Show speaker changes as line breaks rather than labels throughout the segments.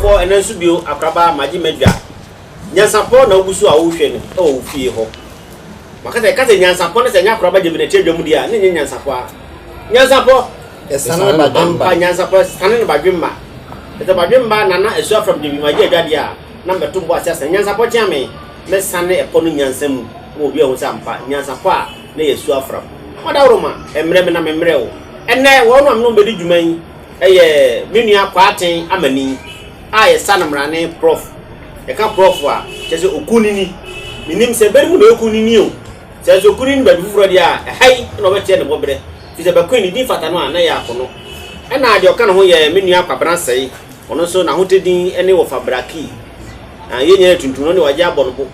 Abusuafoɔ, ɛnɛ nso bio akoraba magye madwa. Nyansapɔ na wogu so a wohwɛ no wɔ wo fie hɔ. Maka sɛ, ɛka sɛ nyansapɔ no sɛ ɛnyɛ akoraba gye bi na ɛte adwa mu deɛ a, na ɛnyɛ nyansapɔ a. Nyansapɔ!
Ɛsane no badwemba.
Ampa, nyansapɔ ɛsane no badwemba. Ɛsɛ badwemba na na ɛsu afram gye bi magye adwa deɛ a, na mɛto mbɔ ase asane. Nyansapɔ kyea me, mɛsane ɛpɔ no nyansa mu ma obi ahu sɛ ampa, nyansapɔ a na ɛyɛ su afram. Ɔdawuroma, ɛmmerɛ me na memmerɛ wo. Ɛnnɛ, wɔn a me ne wɔn bɛdi dwuma yi yɛ me nua Kwaaten Amani a yɛsa no mmrane Prɔf. Yɛka Prɔf a, kyerɛ sɛ okunini. Mennim sɛ bɛ no mu na ɔyɛ kunini o. Sɛ nso okunini baabi foforɔ deɛ a, ɛha yi na ɔbɛteɛ ne bɔberɛ. Firi sɛ bɛkoe ne din fata no a, na ɛyɛ akɔnnɔ. Ɛnna deɛ ɔka ne ho yɛ me nua Kwabena Sɛe. Ɔno nso n'ahotɛ din ne Wɔfa Brakii. Na yɛn nyinaa yɛ tuntum no, ɔno deɛ wagye abɔ no bo.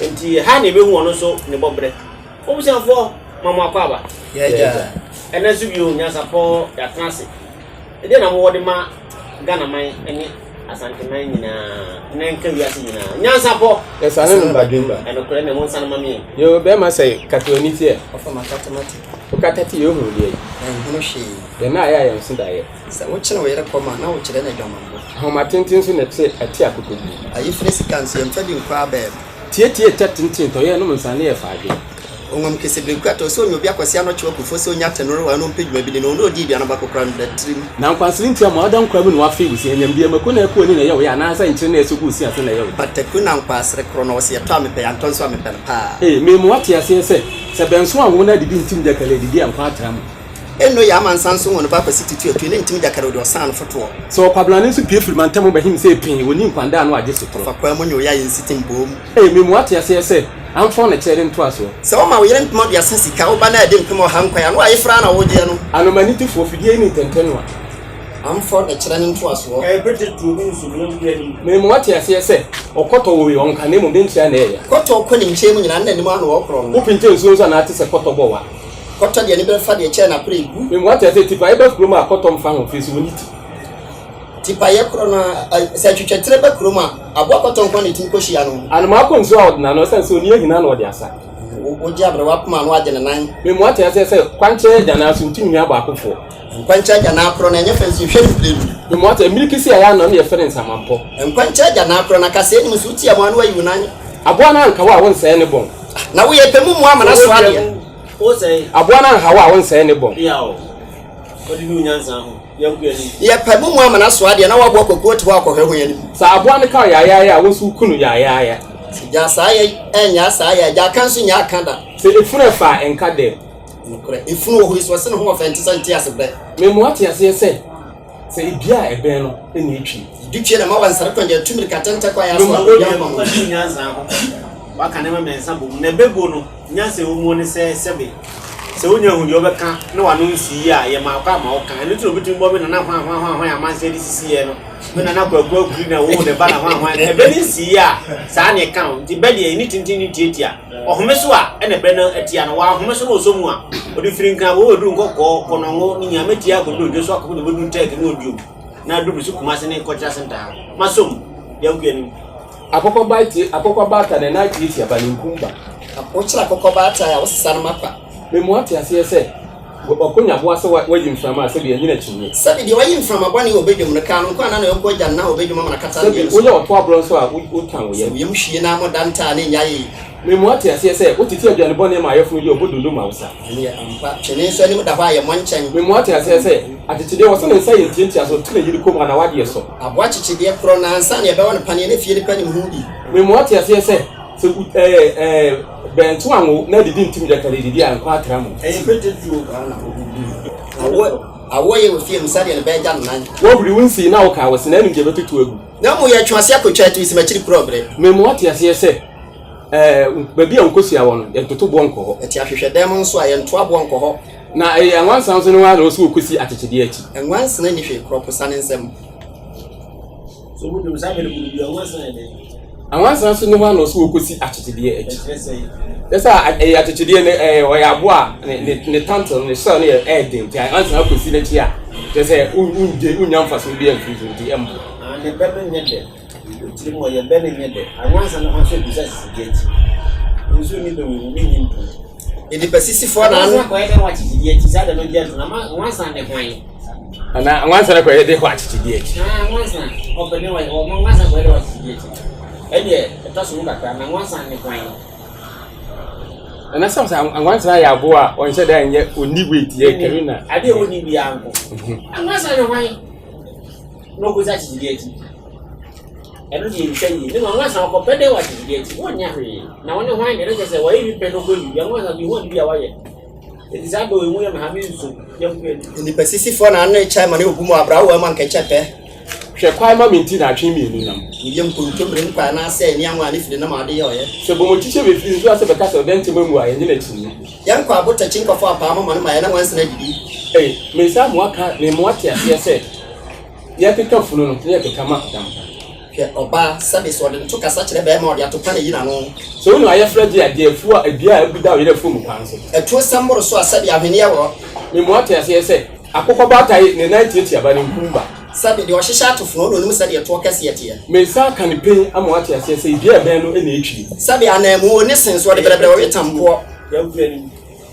Enti ɛha na yɛbɛhu ɔno nso ne bɔberɛ. Obusuafoɔ, ma mo akwaaba.
Yɛagya.
Ɛnɛ nso bio, nyansapɔ yɛatena ase. Ɛdeɛn na mowɔ de ma Ghana man ne Asanteman nyinaa, na nka wiase nyinaa? Nyansapɔ!
Yɛsane no badwemba.
Ɛnokorɛ ne monsane ma me ɛ.
Yoo bɛɛma sɛe kata w'ani teɛ.
Ɔfa makata mate.
Wokata te yɛ ohunu deɛ yi.
Ɛnhunu hwee.
Yɛn a yɛ a yɛn so daeɛ.
Sɛ wokyene wo yere kɔm a, na wokyerɛ no adwamammɔ.
Ahoma tenten nso na ɛte ɛte akokogu.
Ayefire sika nso, yɛmfa bi nkɔ abɛɛm.
Tietie tɛ tenten tɔyɛ nom nsa ne yɛ fa adwene.
Ɔnwam kese bereku atɔ sɛ onya obi akwasi ano kyew akufo sɛ onya tenore wa na ɔmpɛ dwuma bi di na ɔno ɔdi aduane baako koraa no da tirim.
Na nkwansere nti ama ɔda nkwa mu na wafee wo si anyam bia mako na ɛkɔ ani na ɛyɛ wo ya anaasɛ nkyene na ɛsɔ gu wo si ase na ɛyɛ wo dɛ.
Pataku na nkwansere korɔ no ɔse ɛtɔ a mepɛ yɛantɔ nso a mepɛ no paa.
Ee, memu wate aseɛ sɛ, sɛ bɛnso anwo na adidi ntim gyakale adidi a nkwa atra mu.
Eno yɛ amansan nso ŋɔ no ba kwasi tutu atue ne ntim gyakare ode ɔsan no fotoɔ.
Sɛ ɔkwabrane nso pue firi mantam mu bɛhim sɛ pee, ɔnni nkwandaa no agye sotorɔ.
Fa kwan mu nyɛ oya yɛ nsiti mboom.
Ee, memu wate aseɛ sɛ, amfɔn na kyerɛ ne ntoasoɔ.
Sɛ woma wo yere mpem aduasa sika, wo ba no adi mpem ɔha nkwan a, na wayefra ara na wogyeɛ no.
Anoma anitefoɔ, fidie yi ne ntɛntɛnoa.
Amfɔn na kyerɛ ne ntoasoɔ.
Ɛyɛ pete tuo bi nso honam dua anim.
Memu wate aseɛ sɛ, ɔkɔtɔ wɔ wei, ɔnka na mmom ne nkyea na ɛyɛ ya.
Kɔtɔ kɔ ne nkyɛn mu nyinaa, ne n'anim ano ɔkorɔ no.
Wopinkyɛ nsuo nso anaa te sɛ kɔtɔ bɔ wa.
Kɔtɔ deɛ ne bere fa deɛ kyɛɛ n'apere gu.
Memu wate aseɛ tipaeɛ ba kurom a kɔtɔ mfa ho firi sɛ ɔnni ti.
Tipaeɛ korɔ no a, sɛ atwitwatire ba kurom a, aboa kɔtɔ nko ara na ɛtumi kɔhyia no.
Anomaa kɔ nsuo a ɔde n'ano ɛsiane sɛ ɔnni ahina na ɔde asa.
Wogye aberewa poma ano agye ne nan.
Memu wate aseɛ sɛ kwankyɛn agyanaa so nti nni abaakofoɔ.
Nkwankyɛn agyanaa korɔ no ɛnyɛ fɛ nso nhwɛ no mprenu.
Memu wate mmirikisi a ɛyɛ ano no yɛfrɛ no nsamanpɔ.
Nkwankyɛn agyanaa korɔ no akaseɛ nim nso wotia mu a na wayi wo nan.
Aboa no anka wo a wonsɛe ne bɔn.
Na woyɛ pɛ mu mmoa amena so adeɛ.
Aboa no anha wo a wonsɛe ne bɔn.
Yɛ pɛ mu mmoa amena so adeɛ na woaboa kwakuo te hɔ akɔhwɛ ho anim.
Sɛ aboa no ka wo yaayaaya a, wo nso woku no yaayaaya.
Sɛ gya saa yɛ ɛnyɛ saa yɛ gya aka nso nyɛ aka da.
Sɛ efunu ɛfa a ɛnka dɛm.
Nokorɛ, efunu wɔ hɔ yi so ɔse ne ho wɔ fɛ nte sɛ nte ase brɛ.
Mema woate aseɛ sɛ, sɛ edua a ɛbɛn no na etwi.
Dutwe na ma wansare kwan gya tu mirika tɛntɛ kwan aso a obi ankɔ ho.
Wadi nyansa ho. Waka nneɛma mmiɛnsa bom. Na ɛbɛbuo no, nyansa ɛwɔ mu ne sɛ sɛbe sɛ wonya hu deɛ wobɛka na wano nsi yie a, yɛ ma akɔ ama woka. Ɛno nti na obi tumi bɔ me nana hwan hwan hwan hwan amansan de sisi yɛ no. Me nana kwaku akuri na wo ne ba na hwan hwan. Ɛbɛ ne nsi yie a, saa ne ɛka o. Nti bɛ deɛ ɛni tenten ne tiatia. Ɔhome so a, ɛna ɛbɛ no atia no. Wahome so na ɔsɔ mu a, ɔde firi nkran wɔ ɔduru nkɔkɔɔ, kɔnɔngo ne nyinaa mɛtia akɔduru odwo so akɔpem de bɛduru tɛɛk ne oduom. Na adu so Kumase ne kɔkyerɛ ase ntaa. Masom, yɛnkɔ anim.
Akokɔ ba tie akokɔ ba ata ne nan tiatia ba ne nkum ba.
Wokyerɛ akokɔ ba ata a wosesa no ma kwa.
Memu ate aseɛ sɛ wakɔnya boa sɛ wayi mframa a sɛbi anyini akyinnye.
Sɛbi deɛ wayi mframa bɔne wɔ badwam no kaa no nko anaa na yɔnko agya no na wɔ badwam ama no akata ne deɛ
Sɛbi
no so.
woyɛ ɔto aborɔ nso a wotan wo
Sɛ
yam.
wo yam hwie na mo da ntaa ne nya yei.
Memu ate aseɛ sɛ wotete aduane bɔne ma ayɛfono yi a ɔbɔ dondo ma wo sa.
Ɛno yɛ ampa. Twene nso anim da hɔ a yɛ mmɔ nkyɛn.
Memu ate aseɛ sɛ akyekyedeɛ wɔ sɛ ne nsa yɛ ntiantia so ɔto ne yere kɔn mu anaa w'adeɛ sɔ.
Aboa kyekyedeɛ korɔ no ansa na yɛbɛwɔ no paneɛ na fie nipa nim ho bi.
Memu ate aseɛ sɛ sɛ wo ɛɛ ɛɛ bɛnto anwo na adidi ntim gyata redidi a nkwa atra mu.
Ɛyɛ pete tuo.
Awɔ awɔ yɛ wɔ fie mu sɛdeɛ ne bɛɛgya ne nan.
Woahuri wo nsii na wokaa wo se na anim deɛ bɛtoto agu.
Na mmom yɛtwe ase akɔtwa atu si m'akyiri korɔ berɛ.
Memu ate aseɛ sɛ Ɛɛ, baabi a nkosua wɔ no, yɛntoto boɔ nkɔ hɔ.
Ɛte ahwehwɛdan mu nso a, yɛnto aboɔ nkɔ hɔ.
Na ɛyɛ nwansena nso ne ho ara na ɔsi wɔkɔsi akyekyedeɛ akyi.
Nwansena nni hwee korɔ posa ne nsam.
So wonim saa bɛ no buru bi a nwansena yɛ dɛn?
Anwansena nso ne ho ara na ɔsi wɔkɔsi akyekyedeɛ akyi.
Ɛkyerɛ sɛ.
Kyerɛ sɛ ɛyɛ akyekyedeɛ no ɛyɛ ɔyɛ aboa a ne ne ne tantle ne shell no yɛ ɛyɛ den nti anwansena akɔsi n'akyi a kyerɛ sɛ wongye wonnya mfasoɔ biara mfiri so nti ɛmmoa.
Ah, ne bɛ no nyɛ dɛ. Tiri mu ɔyɛ bɛ no nyɛ dɛ. Anwansa no ho nso bisa sisi deɛ akyi. Nsu ni bɛ wɔ mu nyi ntom.
Nnipa sisifoɔ na ano.
Anwansa kɔyɛ dɛ wɔ akyekyedeɛ akyi saa dɛ no gye ato na ma nwansa ne hwan.
Anaa nwansa no kɔyɛ de hɔ akyekyedeɛ akyi.
Ah, nwansa ɔpɛ ne wɔ ɔmo nwansa kɔyɛ de hɔ akyekyedeɛ akyi. Ɛdeɛ ɛtɔ so mu kakra na nwansa ne kwan.
Ɛna sɛ sɛ nwansa yɛ aboa a ɔnhyɛ da nyɛ ɔnni weight yɛ kari na.
Adeɛ a ɔnni biara nko. Nwansa ne hwan na ɔkɔsi akyekyedeɛ akyi. Ɛno deɛ ntwa yie. Ne ma nwansa ɔkɔpɛ dɛ wɔ akyekyedeɛ akyi. Wɔnyɛ hwee. Na wɔne hwan deɛ ne kyɛ sɛ wɔyɛ bi pɛ na ɔkɔ bi. Nwansa bi ho ade bi a wayɛ. Eti saa bɛ wɔ emu yɛ ma ha mi nso yɛn kɔ ani.
Nnipa sisifoɔ na ano rekyɛ ma ne obu mu abra wo ama nkɛkyɛ pɛ.
Hwɛ kwan ma me nti na atwe mmienu nam.
Woyɛ nkontommire nkwa anaasɛ ani anwa a ne firi nam a ade yɛ ɔyɛ.
Sɛ bɔmɔkyikyɛ bɛfiri nsuo ase bɛka sɛ ɔdɛ ntɛm amu a yɛnyɛ no akyinnye.
Yɛnkɔ abotakyi nkɔfɔ apaa moma no ma yɛne nwansena adidi.
Ei, me nsa amoa ka me mmoa te aseɛ sɛ yɛkeka funu no na yɛkeka ma dampa.
Hwɛ ɔbaa, sɛbe sɛ ɔde nto kasa kyerɛ bɛɛma a ɔde atopa na eyi n'ano.
Sɛ wo ne ayɛfrɛ gye a, gye afuo a dua a abu da wo yere afuom kwan so.
Atuo sɛm boro so a, sɛbe ahweneɛ worɔ.
Me mmoa te aseɛ sɛ akokɔ baatae ne nan tiatia ba ne nkum ba.
Sɛbe deɛ ɔhyehyɛ atofono na onim sɛdeɛ toɔ kɛseɛ teɛ.
Me nsa aka no pen ama wate aseɛ sɛ dua a ɛbɛn no na ɛtwie.
Sɛbe ananmu onni sen so ɔde brɛbrɛ ɔwe tampoɔ.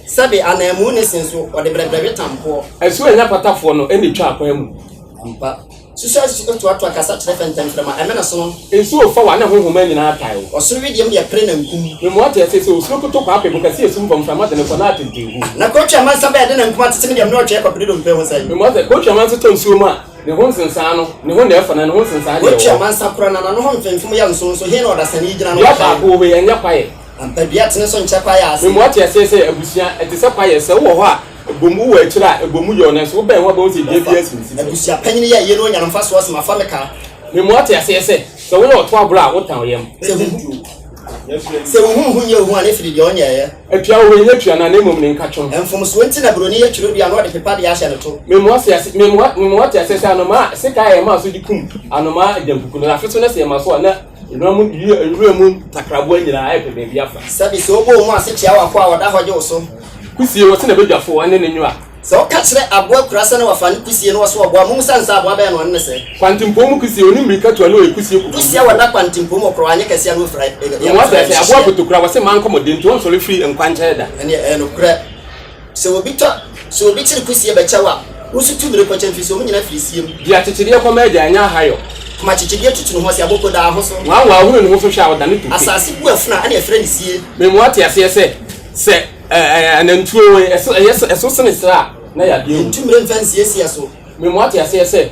Sɛbe ananmu nni sen so ɔde brɛbrɛ we tampoɔ.
Asuo a ɛnya patafoɔ no na ɛtwa akwan mu.
Ampa. Susu asu toatoa kasa kyerɛ fɛntɛmfrɛma, ɛmene sono.
Nsuo fa wo a ne honhoma nyinaa tae wo.
Ɔsoro wedeɛm deɛ pere na nkum.
Mema woate aseɛ sɛ osuro koto kwaape bo kɛseɛ esum fam mframa de no kɔ na atentɛnhu.
Na kotwa amansa bɛɛ de nankum atete me deɛ mene ɔtwɛɛ kɔpere dompe ho sɛn.
Mema woate kotwa amansa tɔ nsuo mu a ne ho nsensan no ne ho na ɛfa na ne ho nsensan deɛ
Kotwa
ɛwɔ.
amansa kora na n'ano ho mfemfem yɛ nsonso he na ɔdasani gyina no
Dua
ɔtwɛn.
baako wɔ hɔ yi ɛnyɛ kwaeɛ.
Ampa dua tene so nkyɛ kwaeɛ ase.
Mema woate aseɛ sɛ abusua ɛte sɛ kwaeɛ sɛ wowɔ hɔ a Ɛbɔ mu wɔ akyire a, ɛbɔ mu yɔ, nanso wobɛn ho a, wobɛhu sɛ dua
Ɔfa
biara si ne sisɛ.
abusua panyin yɛ yie na onya no mfasoɔ sɛ mafa me ka.
Mema woate aseɛ sɛ, sɛ woyɛ ɔto aborɔ a, wotan wo yam.
Sɛ wo sɛ wo hu hu nyɛ ohu a ne firi deɛ ɔnyɛeɛ.
Atua wɔ hɔ yi nyɛ tua no a, na mmom ne nkatwom.
Mfomsoɔ nti na buroni yɛ twerɛdua na ɔde pepa deɛ ahyɛ no to.
Mema woate ase, mema wo, mema woate aseɛ sɛ anomaa, sekan a yɛmaa so de kum anomaa agyankuku no, afe so na sɛ yɛma so a, na Nwura mu nwura mu ntakraboa nyinaa ayɛ pɛ baabi afa.
Sɛbi sɛ wobɔ wo mu ase kyea w'akoa a ɔda hɔ gye wo so.
Kusie wɔ se na badwafo ɔne ne nwoa.
Sɛ woka kyerɛ aboa kura sɛ ne wafa ne kusie na ɔse ɔboa mom sane sɛ aboa bɛn na ɔne ne sɛ.
Kwantempɔn mu kusie ɔne mmirika tu a na ɔyɛ kusie kokodufoɔ.
Kusie a wɔda kwantempɔn mu ɔkorɔ anyɛ kɛseɛ a na ɔfira
Mmoa sɛ sɛ aboa kotokura wɔ se mankɔmɔden nti ɔnsɔre firi nkwankyɛn da.
Ɛneɛ ɛyɛ nokorɛ. Sɛ obi tɔ, sɛ obi kyere kusie bɛkyɛ wo a, wo nso tu mmirika kɔkyɛ mfiri sɛ wɔn nyinaa firi sie mu.
Di akyekyedeɛ kɔma agya, ɛnyɛ ahayɔ.
Koma akyekyedeɛ tutu ne ho ase, aboko da ho so.
Nwanwa, ɔhunu ne ho so hwɛ a, ɔdane toke.
Asase bu afunu a, ɛna ɛfrɛ no sie.
Mema woate aseɛ sɛ, sɛ ɛɛ anantwie wei, ɛso, ɛyɛ, ɛso sene serɛ a, na yadeɛ wom.
Yɛntu mmire mfa nsiesie so.
Mema woate aseɛ sɛ,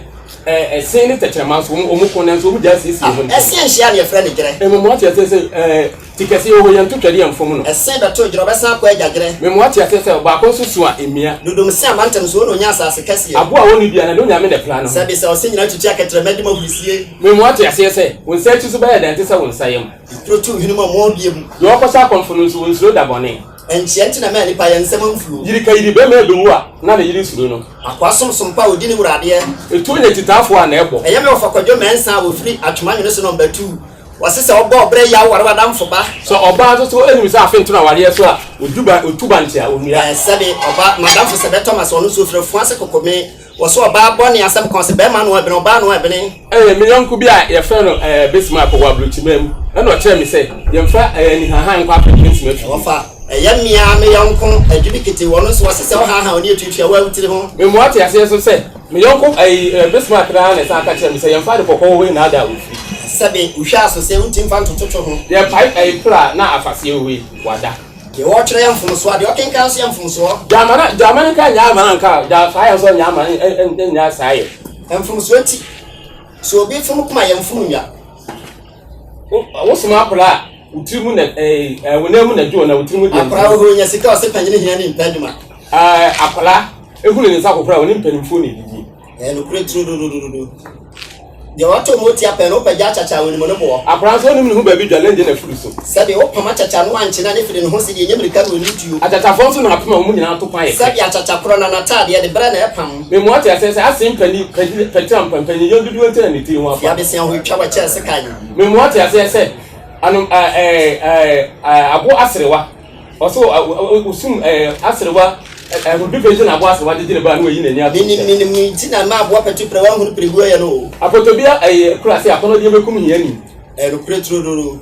ɛɛ ɛsen ne tɛkyerɛma nso, wɔn, wɔn ko nanso wɔn gyaa siesie ho ntɛm.
Ɛse anhyia a na yɛfrɛ no gyerɛ.
Mema woate aseɛ sɛ, ɛɛ. Ti kɛse wɔ hɔ yɛnto twɛdeɛ mfom no.
Ɛse bɛto dwerɛ ɔbɛsan akɔ agya dwerɛ.
Mema woate aseɛ sɛ ɔbaako nso so a ɛmia.
Dodom se amantam so na ɔnya asase kɛseɛ.
Aboa a ɔnni dua na ne onyame na ɛpra ne ho.
Sɛbe sɛ ɔse nyina tutu akɛtrɛma di mu ahurisie.
Mema woate aseɛ sɛ wo nsa akyi so bɛyɛ dɛn te sɛ wo nsa yam.
Turo tu hwene mu a mmoa bie mu.
Deɛ ɔkɔhyɛ akɔmfo no nso ɔnsuro da bɔne.
Nkyea nti na ɛma nnipa yɛ nsɛm amfuo.
Yiri ka yiri bɛrima ɛbɛwu a na ne yere suro no.
Akoa som som pa a ɔdi ne wura adeɛ.
Etuo nya kyitaafoɔ a na ɛbɔ.
Ɛyɛ me wɔfa Kwadwo Mensah a ɔfiri Atwoma Nwene so nɔmba tuu. Wɔse sɛ ɔbɔ ɔbrɛ yaw ware w'adamfo ba.
Sɛ ɔbaa nso so nim sɛ afe nto no awareɛ so a, ɔdu ba ɔtu bankye a, ɔnnua.
Ɛɛ sɛbe ɔba m'adamfo sɛ bɛtɔ ma sɛ ɔno nso ɔfiri afua ase kokome. Wɔse ɔbaa bɔne asɛm ka ɔse bɛɛma ano ɛbene ɔbaa ano ɛbene.
Ɛɛ me yɔnko bi a yɛfrɛ no ɛɛ Bismarck wɔ aburokyiman mu ɛna ɔkyerɛɛ me sɛ yɛmfa ɛɛ anihahan nkɔ apɛmpɛnsem afidie.
Wɔfa ɛyɛ mea me yɔnko Adwini Kete ɔno nso ɔse sɛ ɔhaahaa ɔne atuatua wo awutiri ho.
Mema woate aseɛ nso sɛ Me yɔnko ɛyi eh, Bismarck no ara na ɛsan ka kyerɛɛ me sɛ yɛmfa ade kɔkɔɔ wei nnaadaa ofiri.
Sɛbe wohwɛ aso sɛ wontumi mfa ntototo ho.
Yɛpae ɛyi pra na afaseɛ wei wada.
Deɛ ɔretwerɛ yɛ mfomsoɔ a, deɛ ɔkenkan nso yɛ mfomsoɔ.
Gya ama na gya ama no nka nyɛ ama no nka gya saa yɛ nso nyɛ ama nyɛ saa yɛ.
Mfomsoɔ nti, sɛ obi fom kuma yɛ mfom nnwa.
Wo soma akwadaa a, wo tiri mu na ɛɛ wo nan mu na dwo na wo tiri mu deɛ.
Akwadaa wɔ hɔ nya sika ɔsɛ panyin hia ne mpɛ adwuma.
Ɛɛ akwadaa ehunu ne nsa akɔkora a ɔne mpanimfoɔ na edidi.
Ɛɛ nokorɛ turo dodododo. Deɛ watɔ mu tia pɛn no wopɛ gya akyakya a onim ne boɔ.
Akwadaa nso onim ne ho baabi dwa na ngye n'afuru so.
Sɛdeɛ wopam akyakya no wankye na ne firi ne ho sɛdeɛ ɛnyɛ mirika na ɔnim tuo.
Akyakyafoɔ nso na apem a wɔn nyinaa to kwan yɛ pɛ.
Sɛdeɛ akyakya korɔ na n'ataadeɛ de brɛ na ɛpam.
Mema woate aseɛ sɛ asen mpanin panin patira mpa mpanyinnyɛ dodoɔ nti na ne tiri ho afa.
Fie abesea ho twa wɔkyɛɛ sekan.
Mema woate aseɛ sɛ anom ɛ ɛ ɛ ɛ abo aserewa ɔsɛ osum ɛ aserewa ɛ ɛho bi nti na abo aserewa gyegye ne ba na wayi n'ani ato
Menim
nkyɛn.
menim nti na mma aboa patu prɛ wanhunu pirebuo yɛ no o.
Apɔtɔbia ɛyɛ kura sɛ akɔnnɔdeɛ bɛkum hiani.
Ɛyɛ nokorɛ turodoo.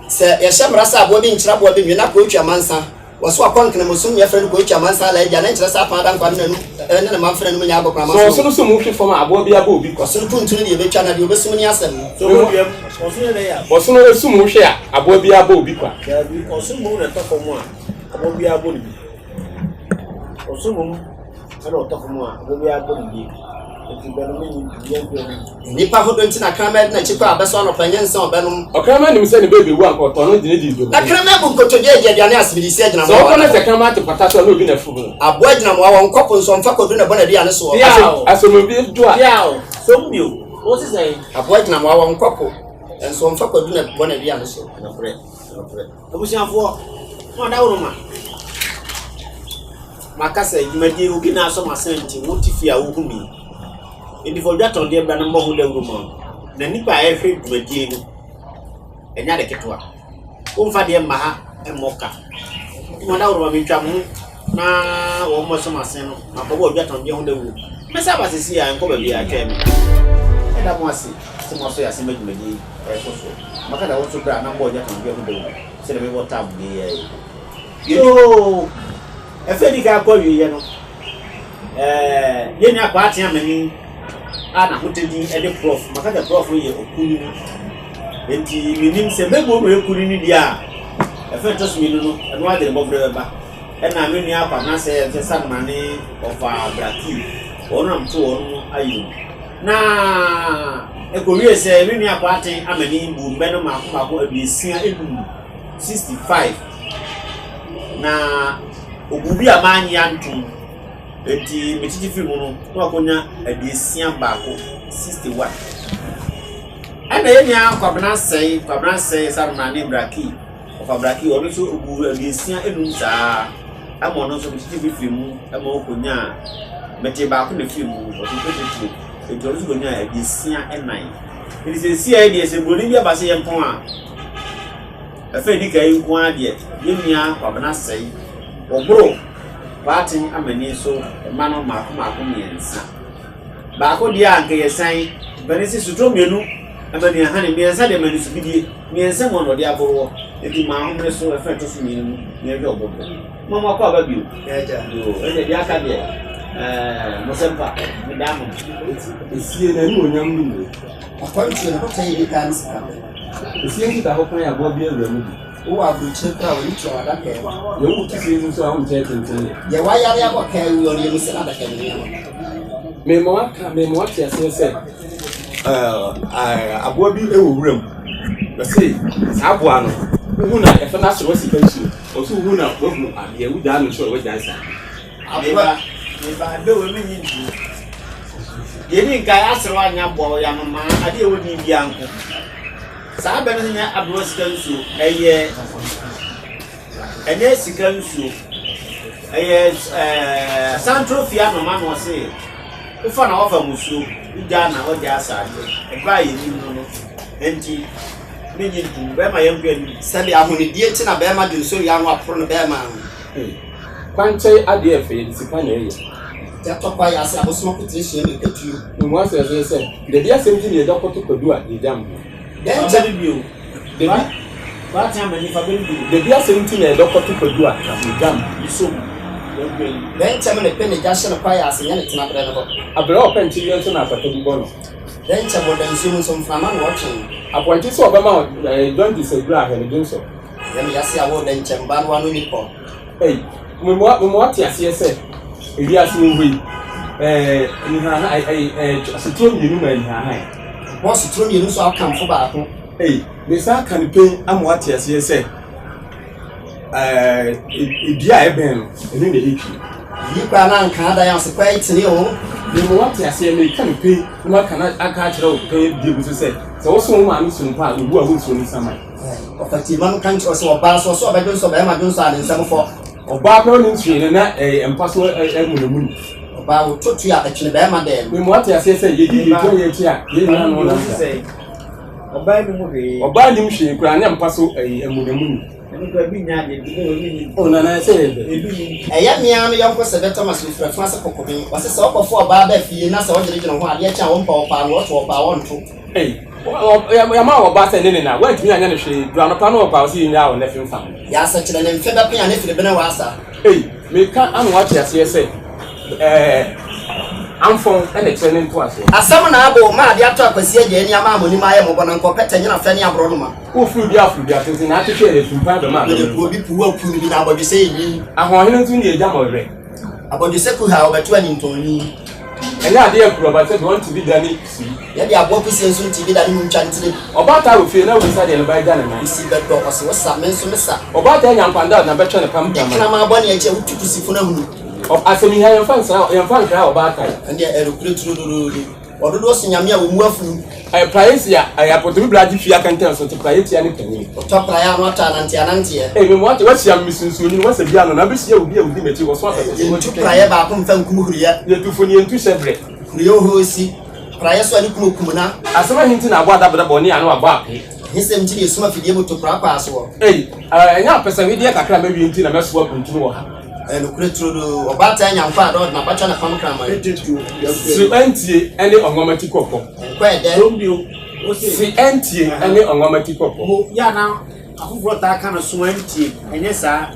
Sɛ yɛhyɛ mmara sɛ aboa bi nkyere aboa bi nwe na kɔɔtwi amansa. Wɔso akɔ nkenamosom yɛfrɛ no Koichi Amansan Alaagya ne nkyerɛ sɛ Apaa Dankwa no n'anum ne ne mma mfena no mu nyɛ agɔkorama
Sɛ
so.
ɔsono sum hwe fam a, aboa biara bɔ obi kwa.
Ɔsono tuntunu deɛ ɛbɛtwa na deɛ ɔbɛsum ne asɛm.
So wɔ duam, ɔsono yɛ dɛ yɛ a?
Ɔsono sum hwe a, aboa biara bɔ obi kwa.
Daabi, ɔsono mmom na ɛtɔ fam a, aboa biara bɔ ne bi. Ɔsono mmom na ɔtɔ fam a, aboa biara bɔ ne bi. Enti bɛ no menyi biribiara mfiri anim.
Nnipa ahodoɔ nti na kraman de n'akyi kɔ a bɛsɔ anɔpa nyɛ nsa ɔbɛnom.
Ɔkraman nim sɛ ne bɛ bɛwu anka ɔtɔ no de no di
Na
ndompe.
kraman bu nkotodwe adi aduane a semede si
Sɛ
agyinamoa
ɔkɔ
wɔ
na
n'ano.
sɛ kraman te pata so a na obi na afurum no.
Aboa agyinamoa wɔ nkɔpo nso ɔmfa kwadu na ɛbɔ n'aduane soɔ.
Piaw!
Asɛm bi do a.
Piaw! Som bio, wose sɛn?
Aboa agyinamoa wɔ nkɔpo nso ɔmfa kwadu na ɛbɔ n'aduane soɔ.
Nokorɛ, nokorɛ. Abusuafoɔ, mo adaworoma. Maka sɛ dwumadie yi obi na asɔ m'asene nti wote fie a wohu me yi. Enti fa odwatɔndeɛ bra na mmɔ ho dawuro ma wo. Na nnipa a ɛrehwɛ dwumadie no, ɛnyɛ ade ketewa. Womfa deɛ mma ha mmɔ ka. Nti mo adaworoma metwa mo ho na wɔn mmɔsɔ m'asene no, makɔbɔ odwatɔndeɛ ho dawuro. Mɛsan aba seesei a, nkɔ baabiara, twɛn me. Meda mo ase sɛ moasɔ yɛn asɛm adwumadie yi ɛrekɔ soɔ. Maka da wo nso bra na mmɔ odwatɔndeɛ ho dawuro sɛdeɛ mebɔ tab deɛ yi ara yi. Yoo! Ɛfɛ di kan kɔ awieeɛ no, ɛɛ yɛn nua Kwaa Amani a n'ahotadi de Prof. Maka sɛ Prof yɛ okunini. Enti menim sɛ mɛbɔ mu yɛ kunini deɛ a, ɛfɛ ɛtɔ so mmienu no, ɛno ara de ne bɔberɛ bɛba. Ɛna me nua Kwabena sɛ sɛ Sanoma ne ɔfa Braki, wɔn nam to wɔn ayɛ mu. Na ɛkɔwie sɛ me nua Kwaa Amani bu mmɛ no mmaako mmaako 65. 65, na obu bi a mannye antom, enti metete firi mu no, na wakonya 61, 61. Ɛna yɛn nua Kwabena Sɛe, Kwabena Sɛe Sanoma ne Braki, ɔfa Braki, ɔno nso obu 65 saa, ɛma ɔno nso metete bi firi mu, ɛma ɔkonyaa, mete baako na firi mu, ɔso pɛtɛtuo, enti ɔno nso konyaa 64. Enti seesei deɛ sɛ buroni bi aba sɛ yɛmpɔn a, Ɛfa a edi kan yi nko ara deɛ, yɛn nua Kwabena Sɛe, wɔboro Kwaaten Amani so mma no mmaako mmaako mmiɛnsa. Baako deɛ a anka yɛsan, mpanin se sotro mmienu ma nua hane, mmiɛnsa deɛ ma nisubidie, mmiɛnsa mu na ɔde aboroɔ. Enti ma ahomene so ɛfa ɛtɔ so mmienu no, na yɛhwɛ ɔbɔbɔ. Mo mo akɔ aba bio. Yoo, ɛnna deɛ aka deɛ, ɛɛ, mo sɛmpa, meda mo.
Esie n'animuonyam no mu.
Akwantuo no botaeɛ a ɛdi kan ne sika pɛ.
Efie nkitaho kwan aboa bi awura mu bi.
Wowɔ aburokyire koraa a w'ani tua w'adaka mu.
Deɛ wowo te fie nso a wonkyɛɛ tenten yɛ.
Deɛ wayare abɔ kaa awu ɔno yɛmu sɛ n'adaka mu nneɛma.
Mema waka mema wate aseɛ sɛ ɛɛ aboa bi wɔ wuram. Wɔse saa aboa no wohu na yɛfrɛ no aserewa sika nsuo. Wɔse wohu na woahu adeɛ wogyaa no nso a wagyae saa.
Meba, meba, bɛ wɔ menyi ntuo. Deɛ ɛdi nkan aserew anyɛ aboa ɔyɛ anomaa adeɛ ɛwɔ din biara nko. Saa bɛ no nyɛ aberewa sika nsuo ɛyɛ ɛnyɛ sika nsuo ɛyɛ ɛɛ santro fie anoma na ɔse wofa na wafa musuo wogyaa na wagya asaadeɛ ɛbɛ a yɛnim no no nti menyi ntum bɛrima yɛn nkɔ anim.
Sɛdeɛ ahonidie nti na bɛrima de nsuo wia ano aporo no bɛrima ano.
Kwankyɛn adeɛ ɛfɛ yɛde sika na ɛyɛ.
Yɛtɔ kwaeɛ ase abosom akotire hyia mmirikatuo.
Memu asɛ sɛ sɛ dabi asɛm nti na yɛgya kɔto kwadu a yɛgya mmoa.
Dɛn nkyɛ.
Bio.
Dabi.
Kwate ama nifa bɛn bio.
Dabi asɛm nti na yɛdɔ kɔto kwadu a yɛgya mmoa.
Isom. Yɛnkɔ anim.
Dɛn nkyɛm ne pɛ na gya hyɛ no kwaeɛ ase nyɛ ne tenaberɛ no hɔ.
Abrɛ a ɔpɛ nkyeweɛ nso na apata bi bɔ no.
Dɛn nkyɛm ɔda nsuo mu nso mframa na ɔtwe.
Apɔnkye sɛ ɔbɛma wo eh, jaundice aduru a hwɛ ne dwonsɔ.
Yɛ me yase a wo dɛ nkyɛm ba no ano ni kɔ.
Ei, mema mema wate aseɛ sɛ ewiase wɔ hɔ yi, ɛɛ nhahan ɛɛ ɛɛ soturo mmienu ma nhahan.
Bɔ soturo mmienu nso akamfo baako.
Ei, mesan aka no pɛn ama wate aseɛ sɛ ɛɛ dua a ɛbɛn no, ɛno na ɛtwi.
Yi koraa na anka adan ase koraa tene o.
Mema wate aseɛ, meka no pɛn na maka no aka akyerɛ wo pɛn bio nso sɛ, sɛ woso wo maame su mpo a, owu a wonsuo no nsaman.
Ɔfatiema no ka nkyerɛ sɛ ɔbaa so ɔsɛ ɔbɛdwonsɔ bɛrima dwonsɔ a ne nsam fɔ.
Ɔbaa koraa nim hwee no na ɛyɛ mpa so amunamuni.
Ɔbaa wo to tua ɛtwene bɛrima dɛm.
Memu ate aseɛ sɛ yɛdi yɛtua yɛn akyi a yɛn nyinaa no na
Ɔbaa nim hwee.
Ɔbaa nim hwee koraa ne mpa so ɛyɛ amunamuni.
Ɛno koraa bi nya adeɛ nti bɛwɔ ebi nim.
O nana ɛsɛ yɛ dɛ.
Ebi nim.
Ɛyɛ mmea no yɔnko sɛ bɛtɔ ma sɛ ofura funu ase kɔkɔben. Ɔse sɛ ɔkɔfo ɔbaa ba fie na sɛ ɔgyinagyina ho adeɛ kye a ɔmpa ɔpaa no ɔto ɔpaa ɔnto.
Ei, yɛmaa wo ɔbaa sɛ ne ne na, woantumi anyɛ no hwee, duru anɔpa no ɔkɔ a, ɔse yɛnnyaa wo nnɛ femfam.
Yɛ asɛkyerɛ ne mfe bɛpen a ne firi bene w'asa.
Ei, meka ama woate aseɛ sɛ, ɛɛ, Amfɔn na ɛkyerɛ ne ntoasoɔ.
Asɛm na abɔ o, ma adeɛ atɔ Akwasi agya ani ama amonim ayɛ mmɔbɔ na nka ɔpɛ tɛ nyina fɛ ne aborɔnoma.
Wo furu dua aforo dua tenten na atwetwe yɛ tumpan bɛma adɔm
Mede kuo bi puw akuw no bi na abɔdwesɛ yɛ nwi.
Ahoɔhene nso ne agya ma ɔwerɛ.
Abɔdwesɛ kuha a ɔbɛto anintɔnwi.
Ɛnyɛ adeɛ a kuruwa sɛ deɛ ɔnte bi da ne sui.
Yɛde aboa kusie nso nte bi da ne mu ntwa ntire bi.
Ɔbaatan wɔ fie na wobisa deɛ ne ba agya ne nan.
Kusi bɛdɔ, ɔse wo sa, me nso me sa.
Ɔbaatan anya nkwadaa na bɛtwɛ ne pam
Wodi
kraman.
kraman bɔne akyi a wotu kusi funu ahunu.
Asɛmhia yɛmfa nsra yɛmfa nkra ɔbaatan.
Ɛndeɛ ɛnokorɛ turododoodo. Ɔdodoɔ so nyame a wɔmmu afunu.
Ɛyɛ praeɛ si a ɛyɛ apɔtɔbi bra agye fie akɛntɛn so te praeɛ tia ne panyin.
Ɔtɔ praeɛ a na watɔ ananteɛ ananteɛ.
Ei mema wate wahyia me mesunsuo nwunu wasa bi ano na abɛhyia obi a odi m'akyi wɔso asase so
Yɛntu
wɔtwitwa
praeɛ baako mfa nkum huruyɛ.
Yɛtu fo ne yɛntu hyɛbrɛ.
Huruyɛ ohuro si praeɛ so a ne kunu okum na.
Asɛm ahe nti na aboa dabodabɔ ne ano abɔ apee.
Ahisɛm nti na esum afidie mu to korakoraa soɔ.
Ei, ɛnyɛ apɛsɛwedeɛ kakra a mawie nti na mɛsoa kuntunu wɔ ha.
Ɛyɛ nokorɛ turodoo, ɔbaatan nya nkwa a dɛ ɔde n'abatwa na fam kraman.
Se ɛntie ɛne ɔnwama ti kɔkɔ.
Nkwa ɛdɛ.
Se ɛntie ɛne ɔnwama ti kɔkɔ.
Mo yɛ a na afoforɔ taa ka no so ɛntie, ɛnyɛ saa.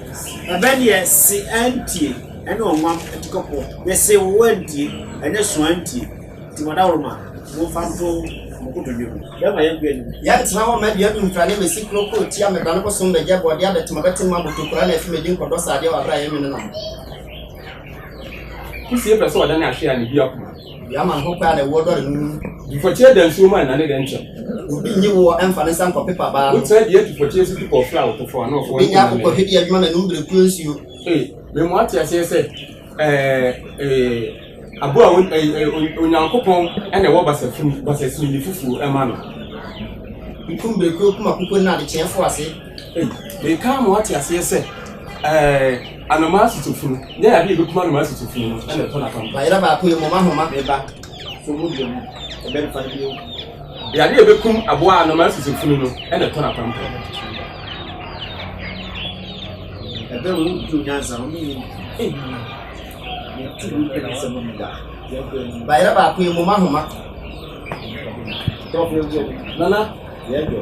Ɛbɛ deɛ se ɛntie ɛne ɔnwam ti kɔkɔ. Yɛse wo ɛntie, ɛnyɛ so ɛntie. Nti mo adaworoma, momfa nto mo kotodwe mu. Bɛma yɛn kɔ anim.
Yɛntena hɔ mma dua bi mfra ne mmɛsi kuro koro tia me brane bosom bɛgya bɔɔdeɛ abɛtem abɛtem ma botokura na afi medi nkɔdɔ sradeɛ wɔ aberɛ a yɛnwene nam.
Kusie pɛ sɛ ɔdane ahwe a ne bi akoma.
Dua ma ho kɔ a na ɛwoɔ dɔre no mu.
Dufɔkyeɛ da nsuo mu a nnane dɛ nkyɛm.
Obi nyi woɔ mfa ne nsa nkɔpepa baa no.
Wotena dua dufɔkyeɛ so tu kɔ ɔfrɛ a wotofo ano ɔfo
Obi nyɛ akokɔhwedeɛ adwuma na num berekuo nsuo.
Ei, mema woate aseɛ sɛ ɛɛ ee aboa a Onyankopɔn na ɛwɔ basafunu basasini ne fufuo ɛma no.
Nkum berekuo kum akokɔ nna adekyeɛ fo ase.
Ei, meka ama woate aseɛ sɛ ɛɛ anomaa sosofunu nyɛ adeɛ a ɛbɛkum anomaa sosofunu no ɛna ɛtɔ n'apampam.
Bayerɛ baako yɛ mmom ahoma.
Meba, so mu deɛ mu, ɛbɛmfa no bio.
Yadeɛ a ɛbɛkum aboa anomaa sosofunu no ɛna ɛtɔ n'apampam.
Ɛbɛ wo du nyansa no mi eh me tu wo pɛ sɛ mo da.
Bayerɛ baako yi mo ma homa.
Tɔfo ewu ewu.
Nana.
Yɛ dɔ.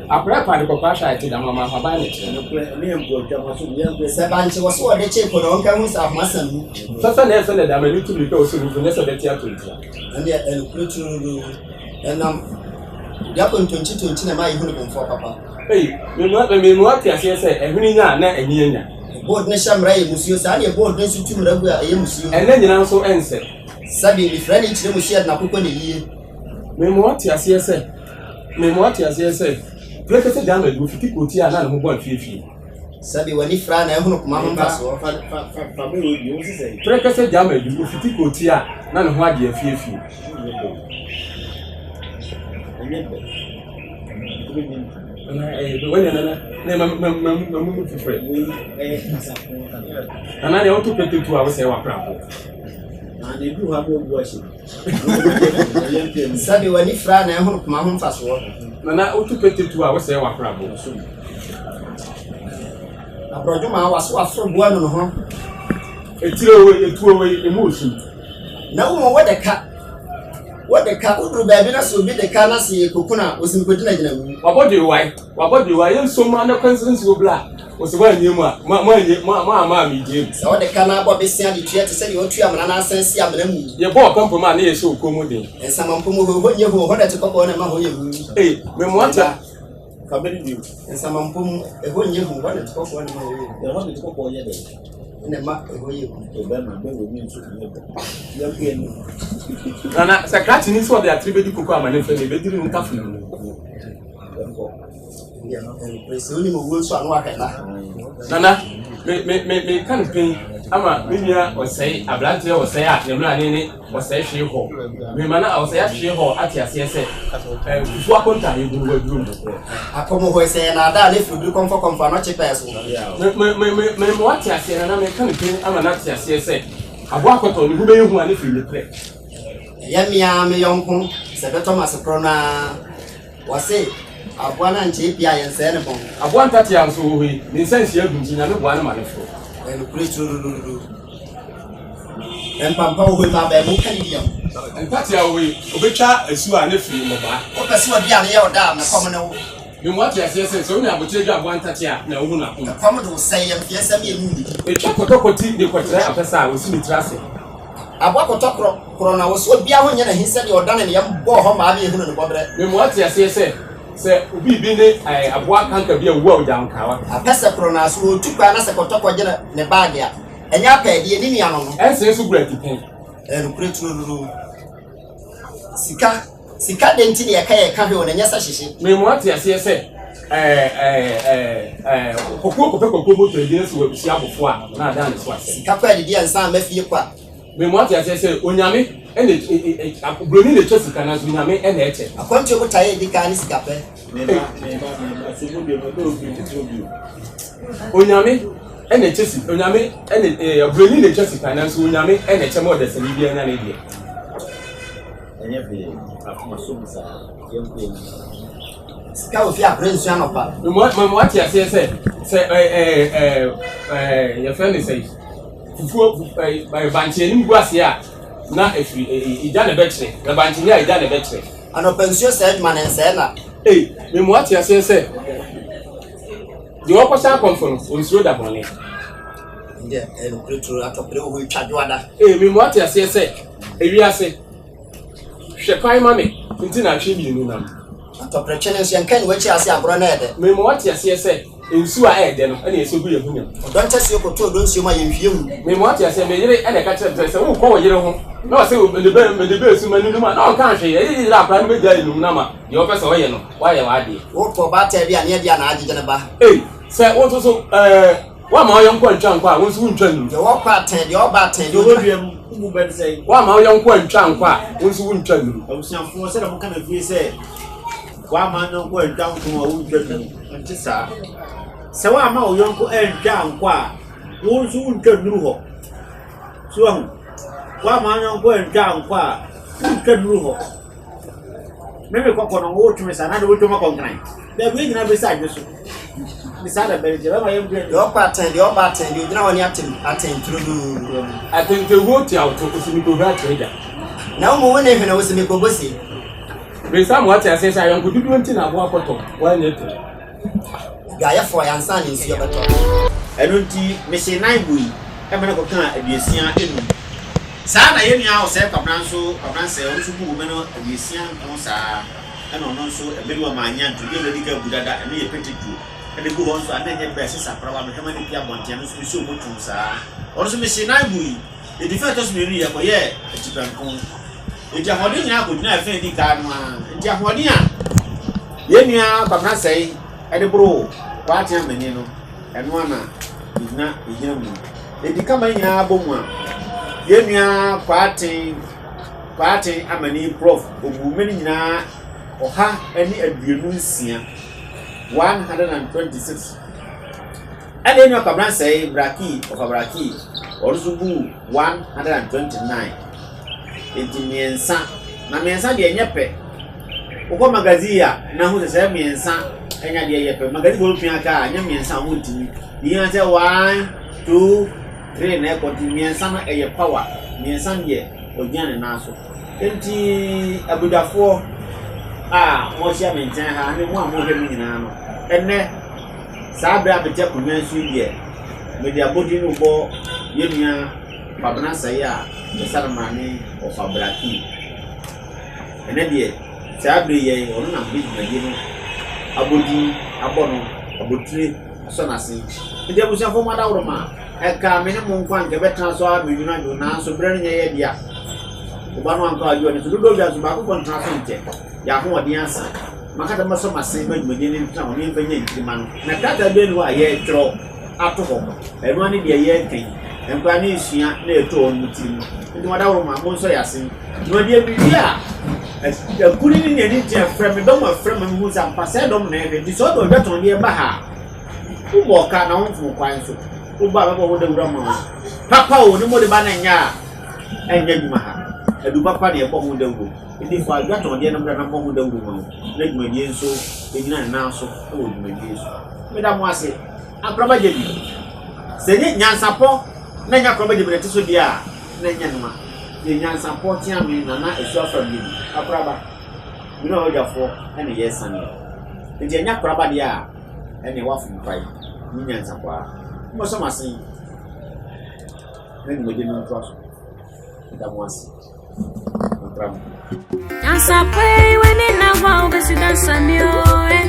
Akora pa de kɔkɔ ahwɛ a ɛte dam ama ahaban ne kyerɛ.
Nokorɛ ne yɛ mpo atwa ma so yɛ nkɔ.
Sɛ bankye wɔ so wɔde kye po na wɔnka hu sɛ ahoma sɛn mu.
Sɛsɛ na ɛsɛ na dam ani tu mirika wɔ so no nyɛ sɛ bɛte ato ntia.
Ɛndeɛ ɛnokorɛ turudu ɛnam dua kontonkyi tonkyi na ɛma yɛhu ne bomfoɔ papa.
Ei, mema mema woate aseɛ sɛ ɛhwene nya a na ani anya.
Bold no hyɛ mmara yɛ musuo, saa deɛ bold no nso tu mmara gu a ɛyɛ musuo.
Ɛnnɛ nyinaa nso ɛnsɛ.
Sɛdeɛ nifirani kyerɛ musuo yɛde n'akokɔ na ɛyie.
Mema woate aseɛ sɛ, mema woate aseɛ sɛ, Prekese gya ama aduro fiti kurotia a na ne ho bɔ afiefie.
Sɛdeɛ w'ani fira na ɛhunu koma ho mfasoɔ.
Prekese gya ama aduro fiti kurotia a na ne ho agye afiefie. Nana deɛ woto pete tu a wosɛe w'abrabɔ.
Sɛdeɛ w'ani fira na ɛhono koma ho mfasoɔ.
Nana woto pete tu a wosɛe w'abrabɔ.
Aborɔdwoma waso aforo boa nu ne ho.
Etire wei etuo wei emu osu.
Na wo mu wode ka. Wode ka, woduru baabi na sɛ obi de ka na sɛ yɛkɔku no a, ɔsi mekɔgyinagyina mu.
Wabɔ dwewae, wabɔ dwewae, yɛnsom ma ne kwansi nsuo bla. Ɔsɛ woanyɛ mu a, mo anyɛ, mo ama a megye mu.
Sɛ wode ka na abɔ bese ade tua te sɛ deɛ wɔatu amena na asan asi amena mu.
Yɛbɔ ɔpampam a na yɛhyɛ okuo mu den.
Nsamanpo mu hɔ, hɔ nyɛ hu, hɔ na ɛte kɔkɔɔ na ɛma hɔ yɛ hu.
Ei, memoa ta.
Fa bɛ bio.
Nsamanpo mu, ɛhɔ nyɛ hu, hɔ na ɛte kɔkɔɔ na ɛma hɔ yɛ hu.
Ɛhɔ na ɛte kɔkɔɔ yɛ dɛ.
Ɛna ɛma ɛhɔ yɛ hu.
Ɛbɛma bɛ wɔ mi nso nyɛ bɛ. Yɛnkɔ anim.
Nana, sɛ krakye ni sɛ ɔde atere bɛdi koko ama ne mfɛ no, ɛbɛduru no ntafo no mu.
Yɛnkɔ.
Sɛ wonim owuo nso a na wahwɛ na.
Nana, me me me me ka no pɛn ama me nua ɔsɛe aberanteɛ ɔsɛe a ne mmara ne ne ɔsɛe hwee hɔ. Mema na ɔsɛe ahwee hɔ ate aseɛ sɛ ɛɛ fufuo akonta yɛ gu wɔ aduro mu.
Akɔmɔ hɔ sɛ yɛ naadaa ne firi kɔmfɔ kɔmfɔ ano kye pɛɛ so.
Me me me me me ma wate aseɛ nana me ka no pɛn ama no ate aseɛ sɛ aboa akɔtɔ ne ho bɛyɛ hu a ne firi ne prɛ.
Ɛyɛ mmea me yɔnko sɛ bɛtɔ ma se korɔ no ara. Wɔse aboa no ankyɛ ebia yɛnsɛɛ ne bɔn.
Aboa ntatea nso wɔ hɔ yi, ne nsa nhyia agu nti Nyame boa no ma no foro.
Ɛyɛ nokorɛ turudurudu. Mpampa wɔ hɔ yi ma abɛɛmo ka ne biam.
Ntatea wɔ hɔ yi, obetwa asu a ne firi mmɔbaa.
Wopɛ sɛ ɔduane yɛ ɔda a, mɛkɔm ne wo.
Mema woate aseɛ sɛ, sɛ wonya aboterɛ dwa aboa ntatea a, na wohu n'akoma.
Ɛkɔm de wo sɛe yɛn mfeɛ sɛ mmienu nnidi.
Etwa kɔtɔkɔ ti de kɔkyerɛ apɛsɛ a, osi ne tiri ase.
Aboa kɔtɔ korɔ korɔ na wɔsɛ obiara ho nyɛ n'ahi sɛdeɛ ɔdane ne yam bɔɔ hɔ maa ne ehunu ne bɔberɛ.
Mema woate aseɛ sɛ, sɛ obi bi ne ɛɛ aboa kanka bi a owu a ogya nkawa.
Apɛ sɛ korɔ na so ɔretu kwan na sɛ kɔtɔ kɔgye ne baage a, ɛnyɛ apɛɛdeɛ, ne nuanom no.
Ɛnsee so gura tipɛn.
Ɛyɛ nokorɛ tururuu. Sika, sika dɛn nti na yɛka yɛka hwee o, na ɛnyɛ sɛ hyehye.
Mema woate aseɛ sɛ, ɛɛ ɛɛ ɛɛ ɛɛ kɔkuo kɔpɛ kɔkuo moto adi na sɛ wahyia abɔfoɔ a, na adan ne so asɛm.
Sika kɔ adidi a nsa amma fie kwa.
Mema woate aseɛ sɛ, Onyame na ɛ ɛ buroni na ɛtwa sika nanso Onyame na ɛkyɛ.
Akwantuo botaeɛ a ɛdi kan ne sikapɛ.
Onyame na ɛkyɛ sika, Onyame na ɛɛ buroni na ɛtwa sika nanso Onyame na ɛkyɛ ma ɔdasani biara nya ne deɛ.
Ɛnyɛ hwee, akoma so mu saa, yɛnkɔ anim.
Sika wɔ fie abrɛ nsu anɔpa.
Mema woate aseɛ sɛ, sɛ ɛɛ ɛɛ ɛɛ yɛfrɛ ne sɛ fufuo ɛɛ bankye anim gu aseɛ a na efiri ɛɛ egya na ɛbɛkyerɛ, na bankye nyɛ a egya na ɛbɛkyerɛ.
Anɔpa nsuo sɛe adwuma na ɛnsɛe nna.
Ei, mema woate aseɛ sɛ deɛ ɔkɔhyɛ akɔmfo no, ɔnsuro da bɔne.
Ɛndeɛ ɛyɛ nokorɛ turo atɔpere wɔ hɔ yi twa dwoada.
Ei, mema woate aseɛ sɛ ewiase, hwɛ kwan ma me nti na atwe mmienu nam.
Atɔpere twene nso yɛnka ne wakyi ase agorɔ na ɛdɛ.
Mema woate aseɛ sɛ nsuo a ɛyɛ dɛ no ɛna yɛsɔ gu yɛn ho nyam.
Ɔdɔ ntasuo kɔtɔ ɔdɔ nsuo mu a yɛnhwie ngu.
Mema woate aseɛ, me yere ɛna ɛka kyerɛ me sɛ sɛ worekɔ wo yere ho na ɔsɛ mede bɛ mede bɛ esu m'ani nom a na ɔnka hwee, ɛyɛ yere akwadaa no bɛgyae num no ama deɛ ɔpɛ sɛ ɔyɛ no wayɛ w'adeɛ.
Wopɛ ɔbaatan bi a ne ɛdeɛ na agyegye ne ba.
Ei, sɛ wo nso so ɛɛ woamma wo yɔnko antwa nkɔ a, wo nso wontwa nnuru.
Deɛ ɔkɔ atɛn, deɛ ɔba atɛn, deɛ
Deɛ ɔwɔ
ɔtwa.
dua mu, wobu bɛ no sɛn?
Woamma wo yɔnko antwa nkɔ a, wo nso wontwa nnuru.
Abusuafoɔ, sɛdeɛ moka no fie sɛ woamma wo yɔnko antwa nko a wontwa nnuru. Ɛnte saa. Sɛ woamma wo yɔnko antwa ankɔ a, wo nso wontwa nnuru hɔ. So wahu? Woamma wo yɔnko antwa ankɔ a, wontwa nnuru hɔ. Me me kɔkɔ no, wotwe me saa, na de wotwa ma kɔnkran. Dabi, yɛn nyinaa bɛsi adwe so. Ne saa na bɛrɛ nti, ɛbɛma yɛn brɛ.
Deɛ ɔkɔ atɛn, deɛ ɔba atɛn, deɛ ɔgyina hɔ ne atɛn, atɛn turodoo.
Atɛntɛwuo tia wo to, osi mekɔhura akyerɛ gya.
Na wo mu wo ne hwene, wo se mekɔbɔ se.
Mesa mo ate aseɛ sɛ ayɔnko dodoɔ nti na aboa kɔtɔ, woanyɛ to.
Adwaeɛfoɔ, yɛ ansa na nsuo bɛtɔ.
Ɛno nti, mehyee nan gui ma no kɔkaa 65. Saa na yɛn nua Osei Kwabena nso, Kwabena Nsɛe, ɔno nso buu mmɛ no 67 saa ara. Ɛna ɔno nso, ɛbɛ bi wɔ Manya nto, deɛ madi kan abu dada, ɛno yɛ petituo. Ɛna egu hɔ nso a, na ɛnyɛ bɛ, ɛsɛ saprawa, mehwɛ ma no pue abɔnten, ɛno nso mesii ɔmo tom saa ara. Ɔno nso mehyee nan gui. Enti fã a ɛtɔ so mmienu no, yɛkɔyɛɛ atipɛnko. Enti ahoɔden nyinaa kɔgyinaa fã a ɛdi kan no ara. Enti ahoɔden a yɛn nua Kwabena Sɛe de boroo Kwaaten Amani no, ɛno ara na yɛgyina yɛgyina mu. Enti kama nyinaa bɔ mu a, yɛn nua Kwaaten Kwaaten Amani Prof. Ɔbuu mmɛ no nyinaa 126, 126. Ɛna yɛn nua Kwabena Sɛe Braki, Ɔfa Braki, ɔno nso buu 129. Enti mmiɛnsa, na mmiɛnsa deɛ ɛnyɛ pɛ. Wokɔ magazine a, na hu sɛ sɛ mmiɛnsa ɛnyɛ adeɛ yɛ pɛ. Magazine fo pia kaa ɛnyɛ mmiɛnsa a wɔn ntumi. Yɛn sɛ one, two, three na ɛkɔ nti mmiɛnsa no ɛyɛ power. Mmiɛnsa no deɛ ɔgyina ne nan so. Enti abadwafoɔ a wɔahyia me nkyɛn ha ne mo a mohwɛ me nyinaa no, ɛnnɛ saa berɛ a mete akonnwa yi so yi deɛ, mede abɔdin no rebɔ yɛn nua Kwabena Asɛe a ɛsane maame Ɔfa Braki. Ɛnnɛ deɛ, saa berɛ yi yɛn, ɔno na mede dwumadie no abɔdin abɔ no, abotire asɔ n'ase. Enti abusuafoɔ mo adaworoma, ɛkaa me ne mo nko a anka ɛbɛtena so ara mmienu anadwo, nanso berɛ no nyɛ yɛ dea. Wo ba no ankɔ adwo ɔno nso dodoɔ dwa nso baako kɔ ntena so nkyɛ. Yɛ ahoɔden asa. Maka sɛ mɛsɔ m'asen ma dwumadie no ntena hɔ na yɛmfa nya nkyirimma no. Na krataa biara nni hɔ a yɛretwerɛ ato hɔ. Ɛno ara ne deɛ yɛreka yi. Nkwadaa no resua na ɛtɔ wɔn tirim. Nti mo adaworoma, monsɔ yɛn asen. Dwumadie mewie a, akuni ne nea ne nti ɛfrɛ me, dɔm ɛfrɛ me mehu sɛ ampa sɛ dɔm na ɛhwɛ. Nti sɛ ɔde ɔdwatɔndeɛ ba ha a, wobɔ ɔka na womfom kwan so. Wobɔ a bɛbɔ wo dawuro ama wo. Papa o, ne mode ba no nyɛ a, ɛnyɛ adwuma ha. Adu papa na yɛbɔ ho dawuro. Nti fa dwatɔndeɛ no bra na mmɔ ho dawuro ma wo na dwumadie nso ɛnyina ne nan so wɔ dwumadie so. Meda mo ase. Akoraba gye bi. Sɛ ɛnyɛ nyansapɔ na ɛnyɛ akoraba gye bi na ɛte so deɛ a, na ɛnyɛ noma. Yɛ nyansapɔ tea me Nana Asuafra Mmienu. Akoraba, me ne ɔwadwafoɔ na yɛresaneɛ. Nti ɛnyɛ akoraba deɛ a, ɛneɛ woafom kwae. Me nyansapɔ ara. Mommɛsɔ m'asen na dwumadie no ntoa so. Meda mo ase. Ntra mo.
Nyansa pɛ w'ani na hɔ a wobɛsi dansa mi o eh.